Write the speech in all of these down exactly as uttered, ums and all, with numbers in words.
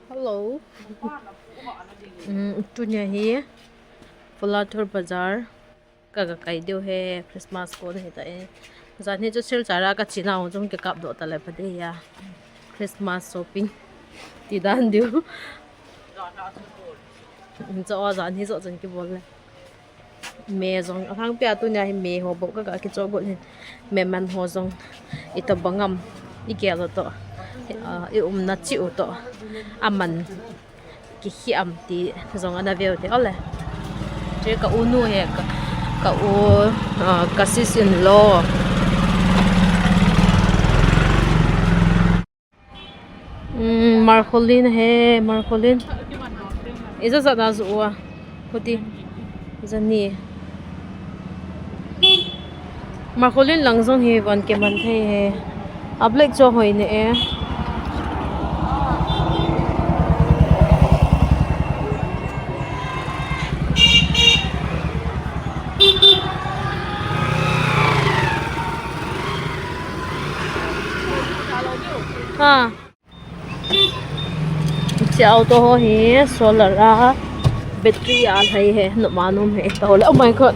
Hello. Um, tunia hi Phola Thur Bazar kaga kai diu ahi, Christmas kon ahitai. Janhi chu Silchar a kache nau jong kikap doh tale pha ding ahi. Christmas shopping ti dan diu. Cho a janhi jo chun kibol le. Me jong, alangpi a tunia hi me ho bou kaga kicho got hin. Me man ho jong itobang ham, igel u toh, ah, i umna cheh u toh aman kihi am ti jong ana veu te ole. Che ka u nu ahi, ka, ka u, ah, ka sis in law. Um, Margolin ahi, Margolin. Ijat jat a jo u ham? Kuti. Jani. Margolin lang jong hi von kiman thei ahi. A black chu hoi ne e. Ha. Hiche auto ho hi solar a battery a lhai ahi, nom a nom ahi tao le. Oh my God.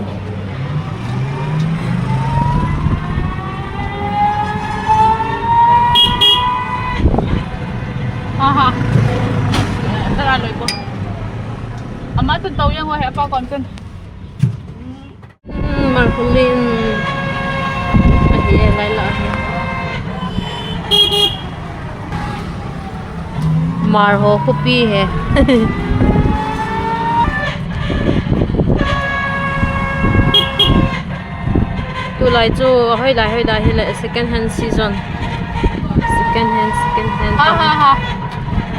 Aha. Tara loi ko. Ama tun tao jeng ho ahi, apa kon tun. Hmm, Margolin. Ahi e, lai la ahi. Mar ho khopi ahi. Tulai chu hoilai, hoilai hile second hand season. Second hand, second hand. Ha, ha, ha.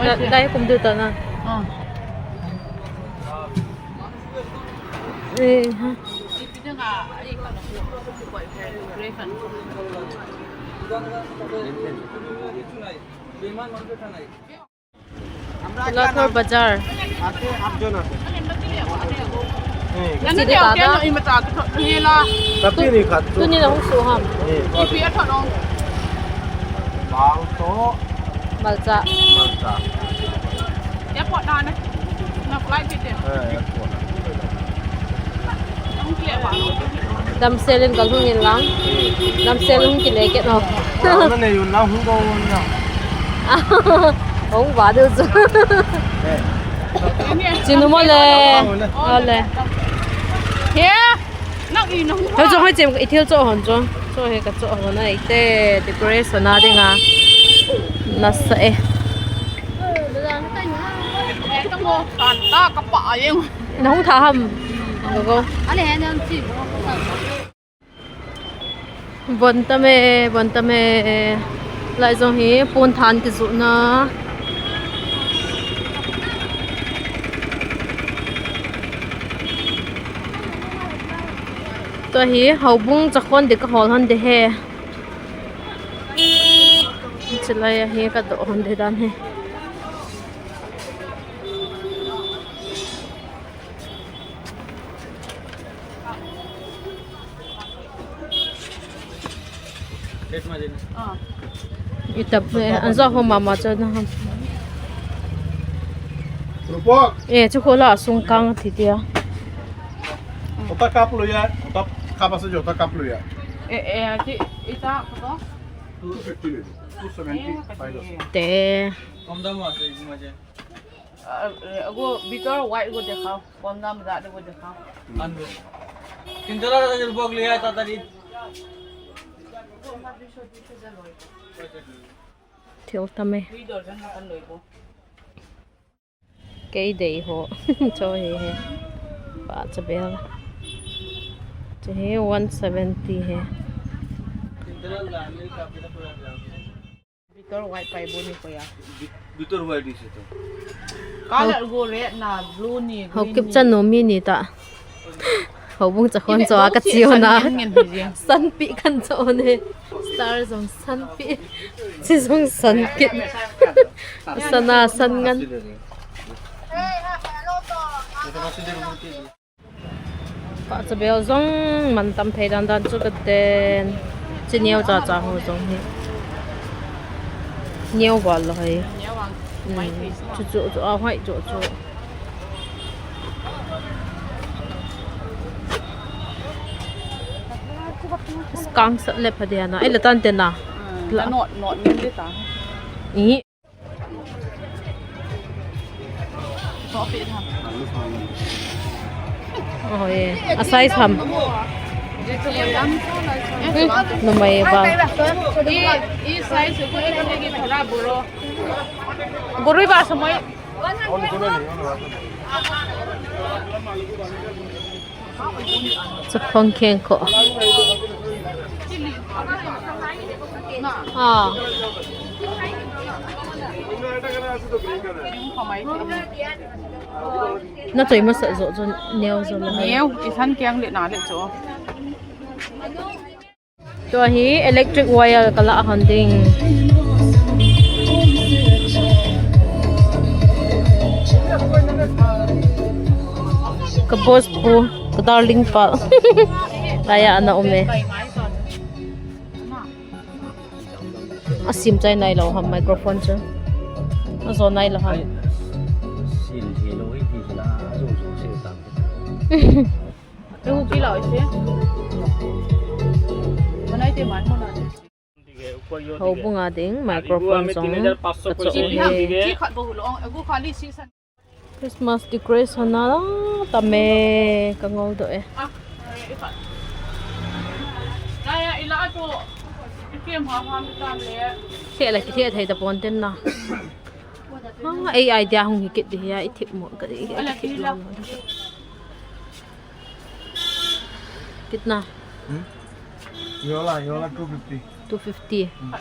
Lai, lai kum diu ta na. Ah. Eh, ha. Phola Thur Bazar. Tuni na hung suh ham? Malcha. Malcha. Airport na ne. Na flight ticket. Eh, airport. Damsel in kalhung in lang. Damsel hung kile kit o. Na ne yun na hung ko na. Hung ba diu chu. Eh. Chinu mo le. Ole. He. Nang i nang. Hoi chu hoi chem i thil cho hon chu. Cho he ka cho hon ai te decoration a dinga. Nasa e. Nahung tha ham? Gogo. Von tam e, von tam e. Lai jong hi pon than kijoh na. Tua hi houbung chakhon ding kahol hon ding ahi. Chulai a hi kadoh hon ding dan ahi. Itap, eh, an jo ho mama cho na ham. Rupok. Eh, chu khola sung kang thi tia. Ota kap lo ya, ota kap asa jo, ota kap lo ya. Eh, eh, ki, ita, koto? Two fifty le, two seventy, five dollars. Te. Kom dam ase, ibu maje. Ah, eh, ago bitor white go dekhao, kom dam ja de go dekhao. An go. Tin dollar ka jilbok liya tatari. Thil tam e. Kei dei ho. Cho hi he. Pahcha bel. Che hi one seventy he. Bitor white pai bo ni ko ya. Bitor white ise to. Color go red na, blue ni, green ni. Haokip chan nom mi ni ta. Houbung chakhon cho a kache u na. Sanpi kan cho ne. Star jong sanpi. Chi jong sankit. Sana san ngan. Pahcha bel jong man tam thei dan dan chu kaden. Chi neo cha cha ho jong hi. Neo bal lo hai. Chu chu chu a hoi chu chu. Kang sat le pha dia na. Ai la tan te na. La not not min de ta. I. Oh, eh. A size ham. Hmm. Numei ba. I, i size ko e ko ki thoda boro. Boro ba samoi. Chapang kheng ko. Ah. Na choi masa jo jo neo jo lo. Neo, isan kiang le na le jo. Tua hi electric wire ka la hon ding. Ka boss pu, ka darling pa. Kaya ana um e. A sim chai nai lo ham microphone chu. A zo nai lo ham. Sim hi lo hi hi la, a zo zo se ta. Houbung a ding microphone jong ka cho u hi. Christmas decoration a tam e, ka ngol doh e. Theh la kitheh thei ta pon ten na. Ha, ei idea hung hi kit di hi a, i thip mo ka di hi. Kitna? Hmm? Yola, yola two fifty. Two fifty. Hmm.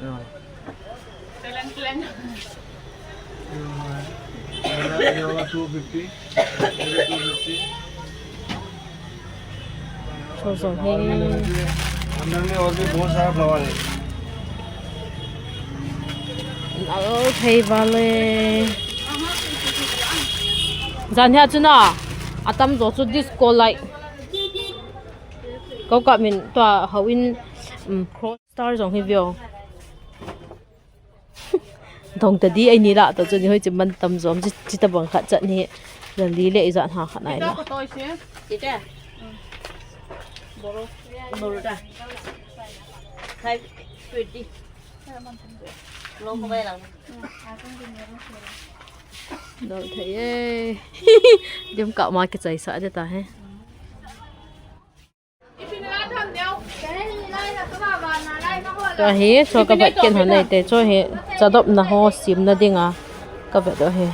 Yeah. Yola, yola two fifty. Two fifty. Cho jong hi. अंदर में और भी बहुत सारा फ्लावर है। Nal thei vale. Jan hia chu na, atam jo chu disco light. Ko ka min tua hau in, um, cross star jong hi veo. Dong ta di ai ni la to chu ni hoi chi man tam jom chi, chi ta bang khat chat ni. La li le i jan ha khat nai la. Ita ko toi se. Ita. Boro. Boro ta. Five twenty. Lo ko bai lang. Dol thei e. Dim ka ma ki chai sa de ta he. Tua hi, cho ka vat ken hon nei te, cho hi, chadopna ho simna dinga ka vet u hi.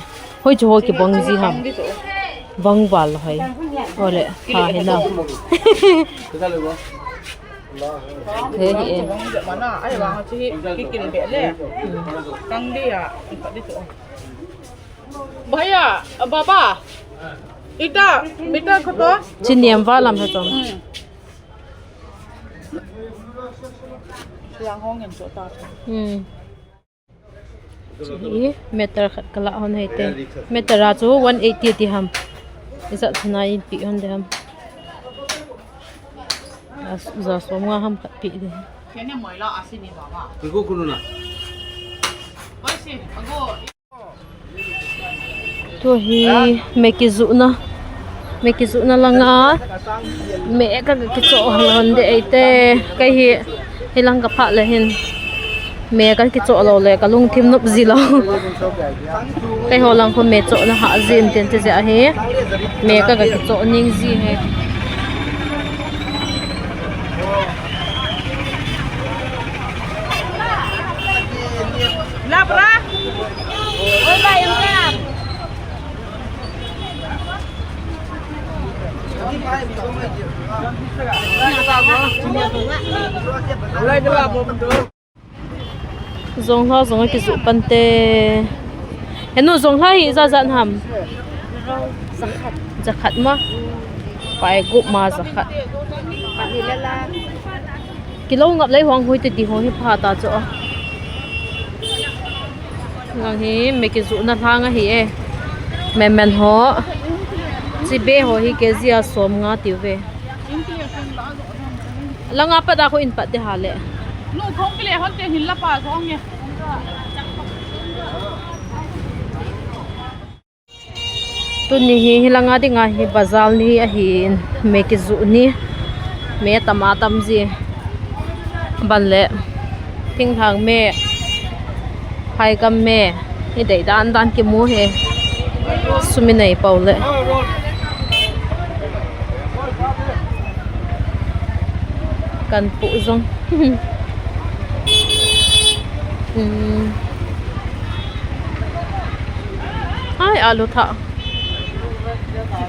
Hoi chu ho kibang ji ham. Bang val hoi. Ole, ha hi na. He hi e. Mana, ai vang chi, kikil be le. Kang dia, ka di to. Bhaiya, baba, ita, meter khat to? Chini am valam he chom. Hmm. Yang hong yang chota. Hmm. Chi meter khat kala hon hei te. Meter a chu one eighty ti ham. Isa chuna in pi hon de ham. As-, ja som nga ham khat pi de. Kene moila asini baba. Igo kununa. Oi si, ago. Tu hi me kijuhna, me kijuhna langa me ka kichoh hon de eite, kei hi hilang ka phah le hin me ka kichoh lou le ka lungthim nop ji lou. Kei ho lang khu me chohna hah jin tin ti jeh ahi, me ka kichoh ning ji he. Lapra. Oi, ba, yung ka. Jonglha jong akijuh pan te. Henu jonglha hi ijat jat ham? Jakhat. Jakhat ma. Pai gup ma jakhat. Kilo ngap lei huang hui te ti ho hi pha ta chu a. Lang hi me kijuhna lhang ahi e. Memen ho. Chibe ho hi K G a som nga tiu ve. Langa pat a khu in pat te ha le. Nu khong kile hon te hin la pa jong e. Tuni hi, hilanga dinga hi bazar ni ahin, me kijuh ni, me tam a tam ji. Ban le, thinglhang me, phaigam me, i dei dan dan kimu hi. Sumi nei pou le. Kan pu jong. Hmm. Ai, alu tha.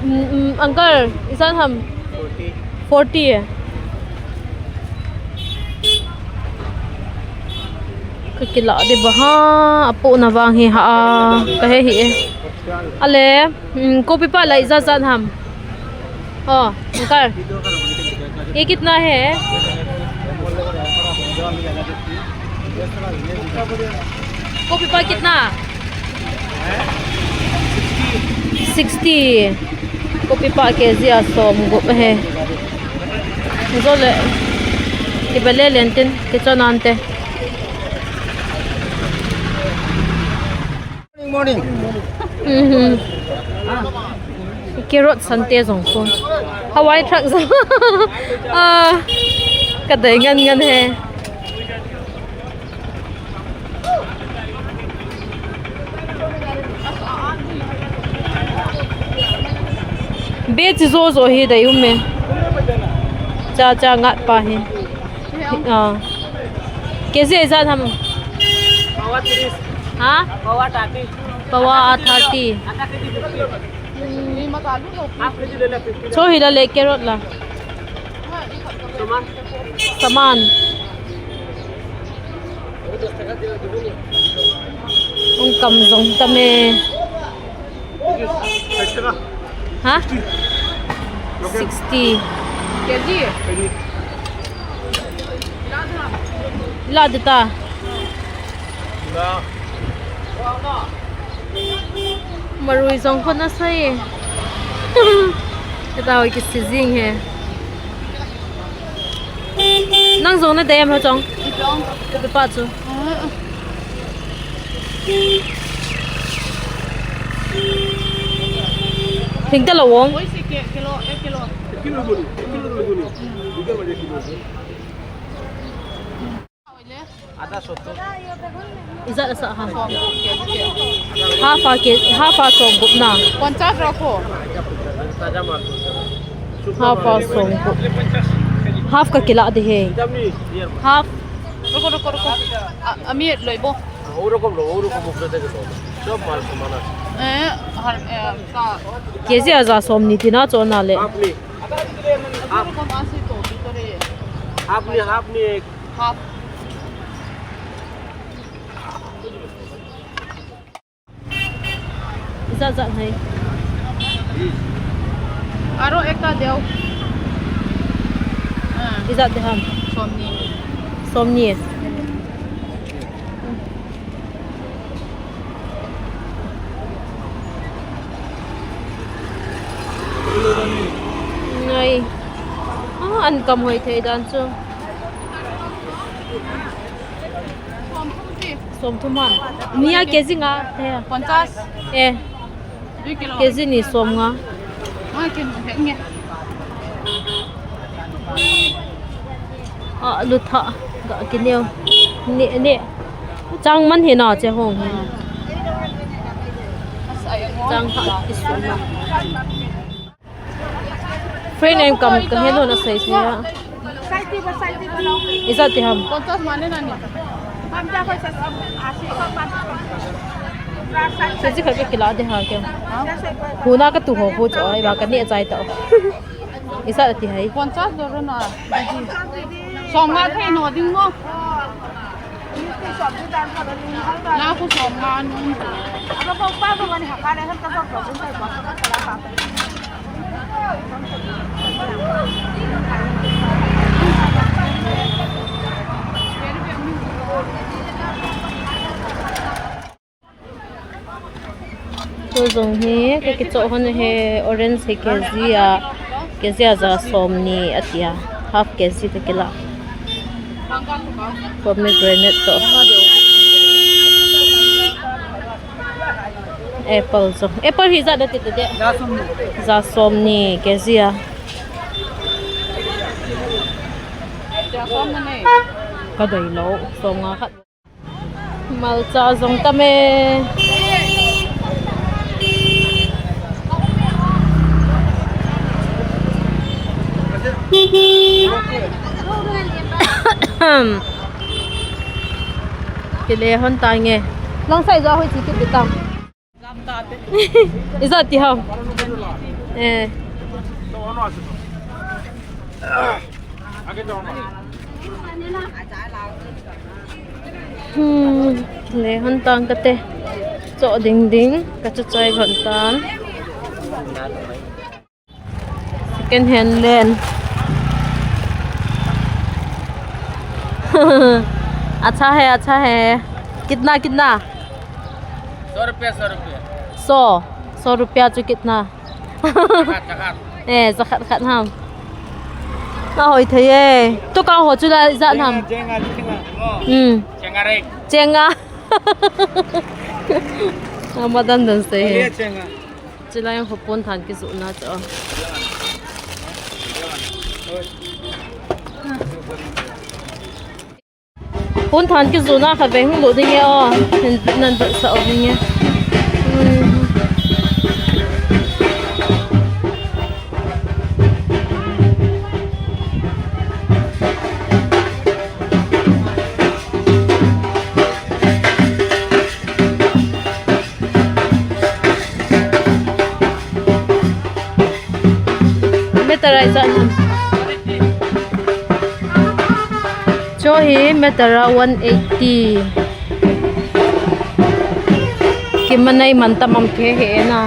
Hmm, hmm, uncle, ijat ham? Forty. Forty eh. Ka kila di ba ha, apu na vang hi ha, ka he hi eh. Ale, hmm, kopi pa la ijat jat ham? ओ, अंकल, ये कितना है? कोपीपा कितना? सिक्सटी। कोपीपा KG a som gup ahi. Jole, kibale lentin, kichon ante. Morning, morning. Mhm. Carrot sante jong ko. Hawai truck jong. Ah, ka dei ngan ngan he. Be chi jo jo hi dei um e. Cha cha ngat pa hi. Ah. Keji ijat ham? Pawa tris. Ha? Pawa thirty. Pawa thirty. Atta keji fifty. Half keji le le fifty. Cho hi la le carrot la. Saman. Saman. Ung kam jong tam e. Ha? Sixty. Keji? Ila dita. Marui jong ko na sai. Kita hoi kisi jing he. Nang jong na dei em hachong? Ka pa chu. Thing ta lo wong. Ijat asa ha. Half a ke, half a som gup na. Ponchas rakho. Half a som gup. Half ka kila di he. Half. Ruko, ruko, ruko. A, ami loi bo. Keji a ja som ni tina cho na le. Half ni. Half. Half ni, half ni. Half. Ijat jat hai. Aro ekta deo. Ah. Ijat de ham? Som ni. Som ni. Ngai. Ah, an kam hoi thei dan chu. Som thum ham. Nia keji nga the. Ponchas. Eh. Keji ni som nga. Ah, lutha ga kineo. Ne, ne. Chang man hi na che hong. Chang ha ki som na. Friend em kam ka hello na sai sia. Ijat ti ham? Ponchas mane na ni. Keji khat ka kila de ha ke. Huna ka tu ho pu cho ai ba ka ne chai to. Ijat ti hai? Ponchas do na. Som nga thei no ding mo. Tu jong hi, ka kichoh hon hi orange hi keji a, keji a ja som ni atia, half keji ka kila. Pomegranate to. Apple jong. Apple hi ijat a ti tade? Jasom ni. Jasom ni, K G a. Jasom ni. Ka dei lou, som nga khat. Malcha jong tam e. Kile hon tange. Lang sai jo hoi chi kit tam. Ijat ti ham. Eh. Hmm, le hon tang kate. Cho ding ding, ka cho choi hon tang. Second hand len. अच्छा है, अच्छा है। कितना, कितना? सौ रुपया, सौ रुपया। सौ, सौ रुपया chu कितना? Jakhat, jakhat. Eh, jakhat khat ham. Ahoi thei e. Tua ka ho chu la ijat ham. Chenga, chenga, chenga. Hmm. Chenga re. Chenga. Amadan dan se. Boleh chenga. Chulai a pon than kijohna chu. Pon than kijohna khat vei hung lut ding e o. Hin nan vet sah u ding e. Hmm. Meter a ijat ham. Cho hi meter a one eighty. Kimanei man tam am the he na.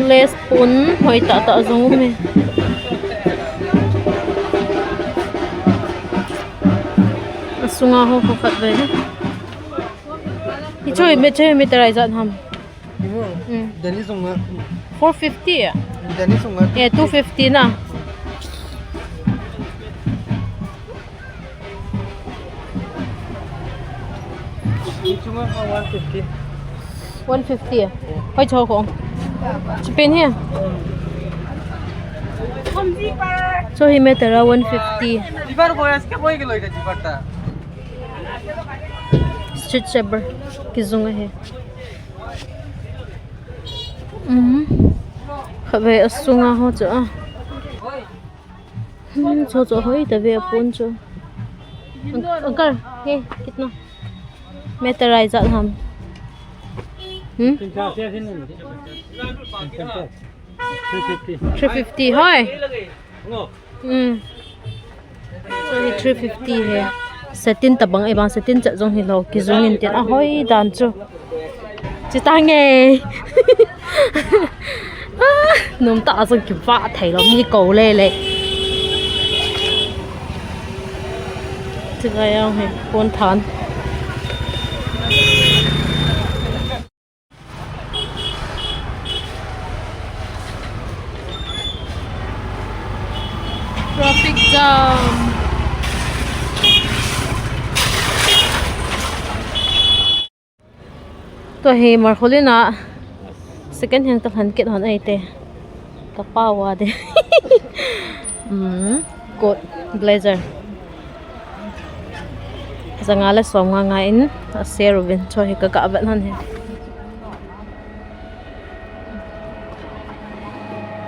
Lays pon hoi tah tah jong um e. Asunga ho khat vei. Hichu hi, hichu hi meter a ijat ham. Hmm. Dani sunga. Four fifty a? Dani sunga. Eh, two fifty na. Chunga one fifty. One fifty a? Hoi cho kong. Chi pen hi. Cho hi meter a one fifty. Jibar boy, aske boy ke loi jibar ta. Street shaver kijung ahi. Hmm. Khatvei asunga ho chu a. Hmm, cho cho hoi tave apon chu. Uncle, ye kitna? Meter a ijat ham? Hmm? Three fifty. Three fifty, hoi. Hmm. Cho hi three fifty hi. Satin tabang, ibang satin chat jong hilou, kijung in tin ahoi dan chu. Chi tange. Ah, nom tah a jong kivah thei lou, mi kou lele. Chi ka jong hi, pon than. Traffic jam. Tua hi Markholin a second hand ka lhan kit hon ahi te. Ka pa uva de. Hmm, coat, blazer. Janga le som nga nga in a sale uvin, cho hi ka ga vet hon hi.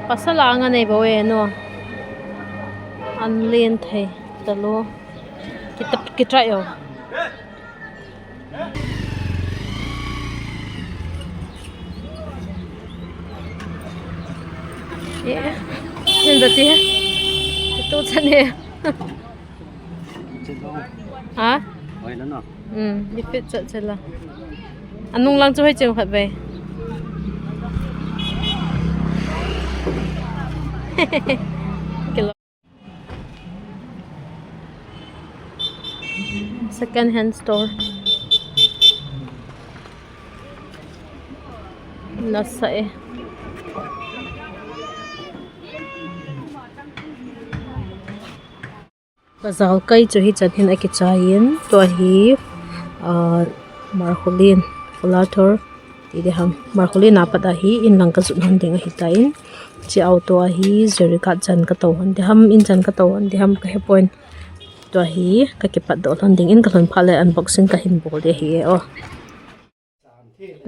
Pasal a nga nei bou e no. An len thei talou. Kita, kita yo. Eh, hin da ti. Tu chan he. Ha? Oi la no. Hmm, i fit chat chat la. Anung lang chu hoi cheu khat vei. Kilo. Second hand store. Nasa eh. Bazar kai chu hichan hin akichai in, tua hi, ah, Markhulin, Phulathur, ti ding ham. Markhulin a pat a hi, in lang kajot lhon ding ahitan. Chi auto a hi, Jericho chan katou lhon ding ham, in chan katou lhon ding ham, kahepon. Tua hi, kakipatdoh lhon ding in kalhun phat le unboxing kahin bol ding ahi e, oh.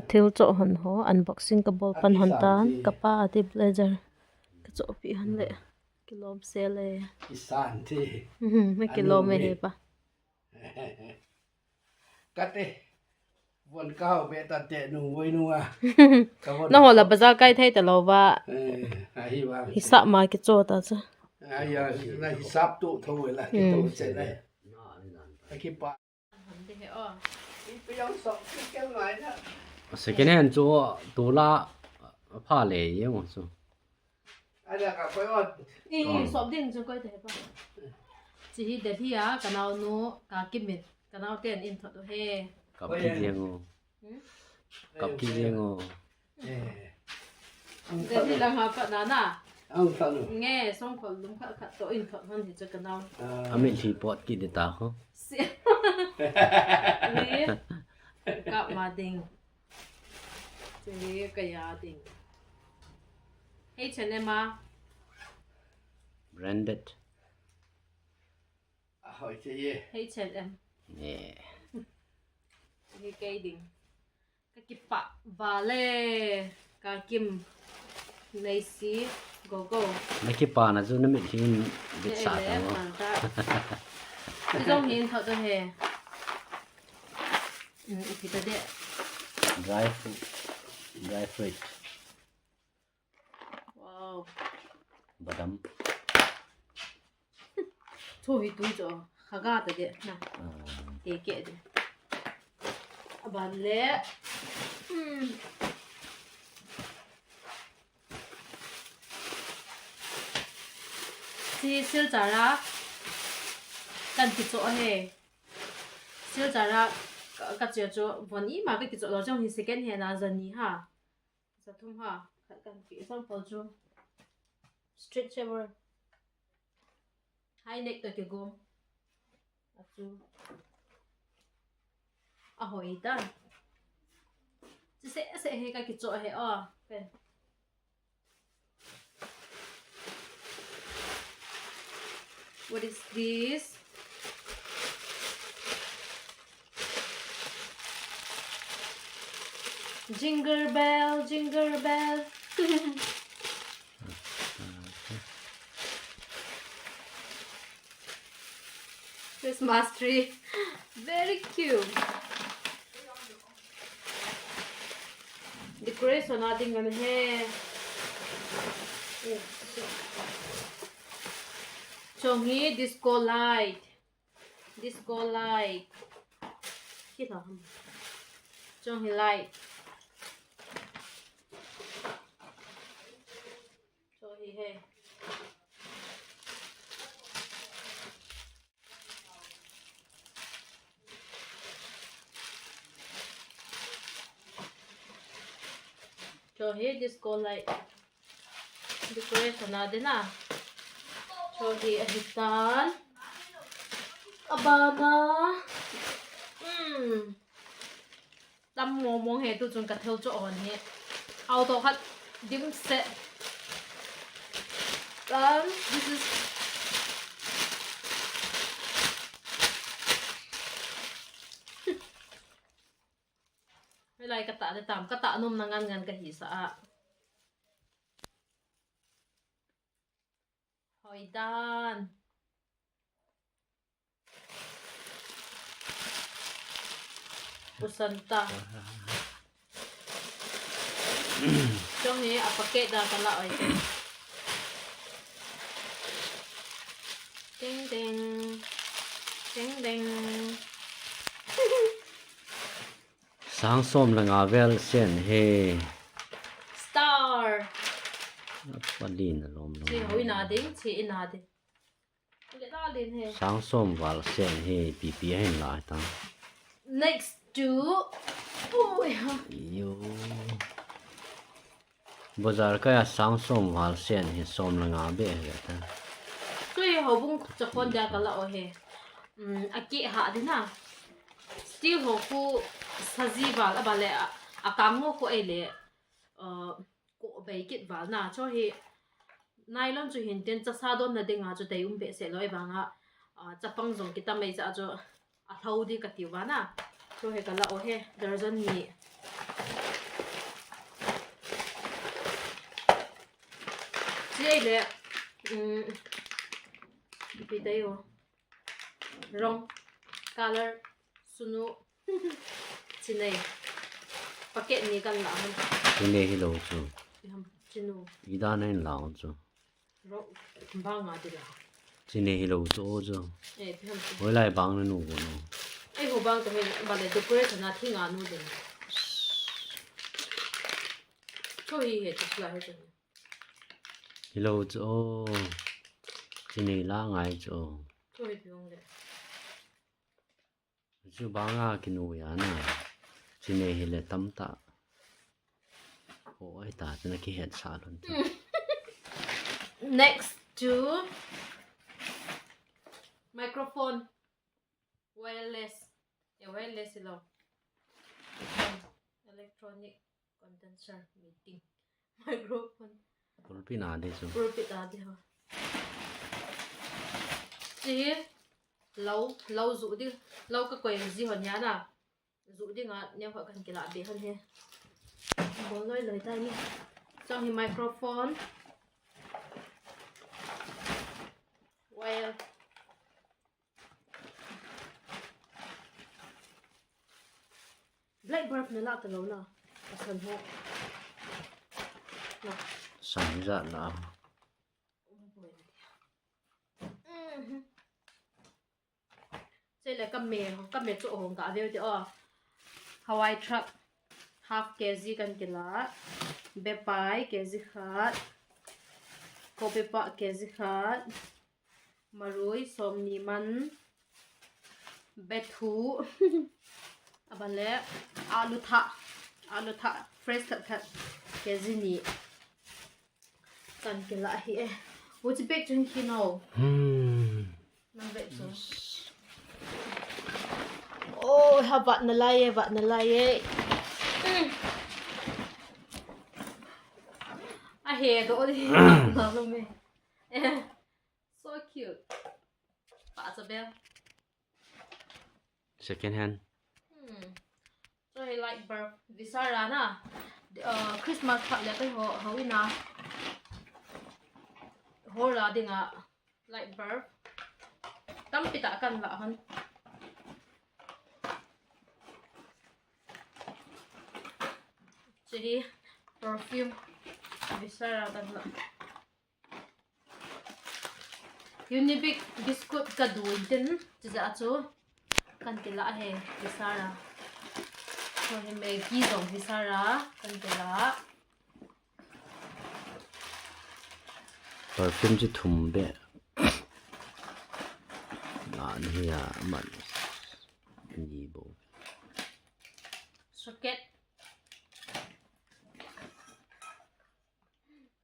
Thil choh lhon ho, unboxing kabol pan lhon tan, kapa ati blazer. Kachohpeh lhon le, kilom sel e. Kisan thi. Mhm, me kilom e hepa. Kate. Von kahao be tante nung voi nunga. Nangho la bazar kai thei talou va. Eh, ahi va. Hisap ma kicho ta chu. Ahi ya, na hisap tu tho la kicho che le. Akipa. Second hand chu tula pha le ye mo chu. Ih, sop ding chu koi te pa. Chi hi Delhi a, kanaonu, Kakim in, kanaoten in thot u he. Kap ki jeng o. Hmm? Kap ki jeng o. Eh. Delhi lang ha pat na na. Ang thot u. Nge, songkhol lum khat khat toh in thot lhon hi chu kanao. Ah. Amitlhi pot kit ding ta ho. Si. Ni. Kap ma ding. Chu hi kaya ding. H and M a. Branded. Ahoi che ye. H and M. Yeah. Chu hi kei ding. Kakipah val e. Kakim. Neisi. Go go. Nakipana chu namitlhi in vetsah ta mo. Ti jong hin thot u he. Hmm, ipi ta de. Dry fruit. Dry fruit. Wow. Badam. Chu hi tu chu. Khaga ta de na. Ah. Ke ke de. Aban le. Hmm. Chi Silchar a. Kan kichoh he. Silchar a ka, kache chu von ima kakichoh lou jong hi second hand a jani ha. Jathum ha, khat kan pi, example chu. Stretchable. High neck toh kigom. Achu. Ahoi ta. Chu seh seh hi kakichoh he o. Pen. What is this? Jingle bell, jingle bell. Christmas tree. Very cute. Decoration a ding ahi. Chong hi disco light. Disco light. Hi la ham. Chong hi light. Cho hi he. Cho hi disco light. Decoration a ding a. Cho hi ahitan. Abana. Hmm. Tam mong mong he tu chun ka thil cho hon hi. Auto khat dim se. Um, this is Hilai ka tah le tam, ka tah nom na ngan ngan ka hi sa a. Hoidan. Pusan ta. Chong hi a packet da ka la oi. Ding ding. Ding ding. Sang som le nga vel sen hi. Star. Pali na lom lom. Chi hoi na ding, chi i na ding. Le na din he. Sang som val sen hi, pipi hin la ta. Next to. Ui ha. Yo. Bazar kai a sang som val sen hi som le nga be he ta. Chu hi houbung chapon dia kala o he. Um, akeh ha di na. Steel ho khu saji val a bale a, akang ho khu ei le. Uh, ko bei kit val na. Chu hi nylon chu hin tin chasa don na dinga chu tei um behseh lou e vanga. Uh, chapang jong kitam ei cha chu. A hlo di ka tiu vana. Chu hi kala o he, dozen ni. Chei le, um, ipi tei o. Rong, color, sunu, chinei. Packet ni kan la han. Chinei hilou chu. Iham, chinu. Ida nen la chu. Ro, bang a di la. Chinei hilou chu o chu. Eh, ipi ham chu. Hoilai bang na nu ko no. Ei ho bang ka me, bale decoration a thing a nu din. Chu hi he chu la he chu. Hilou chu o. Chinei la ngai chu o. Chu hi pi hong le. Chu banga kinu ya na. Chinei hile tamtah. Oi ta, chuna kihet sa lon. Next to microphone. Wireless. Eh, wireless lo. Electronic condenser meeting. Microphone. Pulpit a di chu. Pulpit a di ho. Chi lou, lou ju di, lou ka koi ji hon ya na. Ju dinga neo khat kan kila be hon he. Bol loi loi ta ni. Chang hi microphone. Wire. Black bulb na la ta lou na. Asan ho. Na. San ja la. Mhm. Chei le ka me, ka me chu hong ka veu te o. Hawai truck half K G kan kila. Bepai K G khat. Ko bepa K G khat. Marui, somni man, bethu, aban le, alu thah, alu thah, fresh khat khat, K G ni. Kan kila hi e. Uchi bag chun khi no. Hmm. Nang bag chun. Oh, ha vat na lai e, vat na lai e. Hmm. A he do di. Na lo me. Eh. So cute. Pa cha bel. Second hand. Hmm. So hi light bulb. Visara na. Uh, Christmas khat le kai ho, ho ina. Ho la dinga light bulb. Tampi ta kan la han. Chu hi perfume. Visara kan la. Unibic biscuit ka du in tin, chu ja chu kan kila he, Visara. Chu hi Maggi jong Visara kan kila. Perfume chu thum be. Na ni ya man. Ni bo. Socket.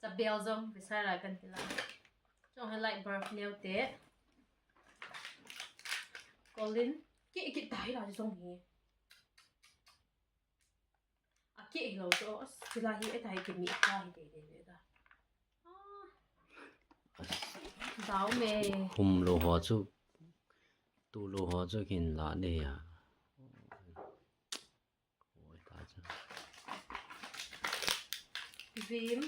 Cha bel jong, Visara kan kila. Chong hi light bulb neo te. Colin, ki, ki tai la jong hi. A ki lo so, sila hi e tai ki mi ka hi te te te ta. Ah. Dau me. Hum lo ho chu, tu lo ho chu kin la ne ya. Vim.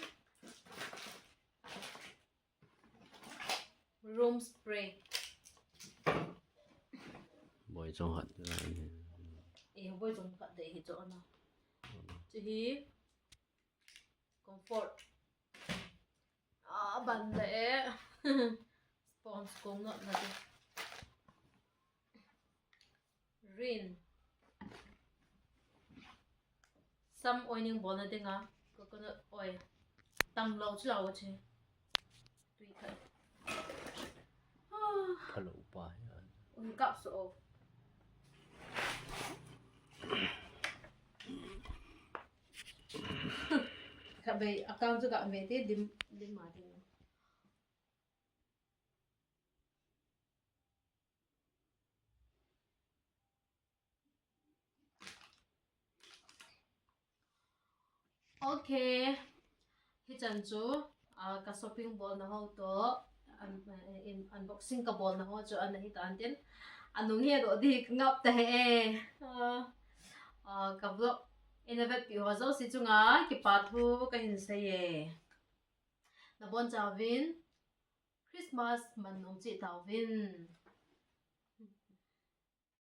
Room spray. Boi chong hat. Eh, boi chong hat de hi cho na. Chu hi. Comfort. Ah, ban le. Sponge kong not na de. Rin. Sam oining bol na dinga coconut oil. Tang lo chu lo che. Tui khat. Hello pa. Ui kap so. Kha bei account chu ka me te dim dim ma te. Okay. Hichan chu, ah, ka shopping bolna ho toh, un-, eh, in, unboxing ka bolna ho chu ana hi tan tin. Anung hedoh di ka ngap ta he. Ah, ah, ka vlog ina vetpi ho jouse chunga kipa thu kahin sei e. Nabonchauvin Christmas man nom cheh tauvin.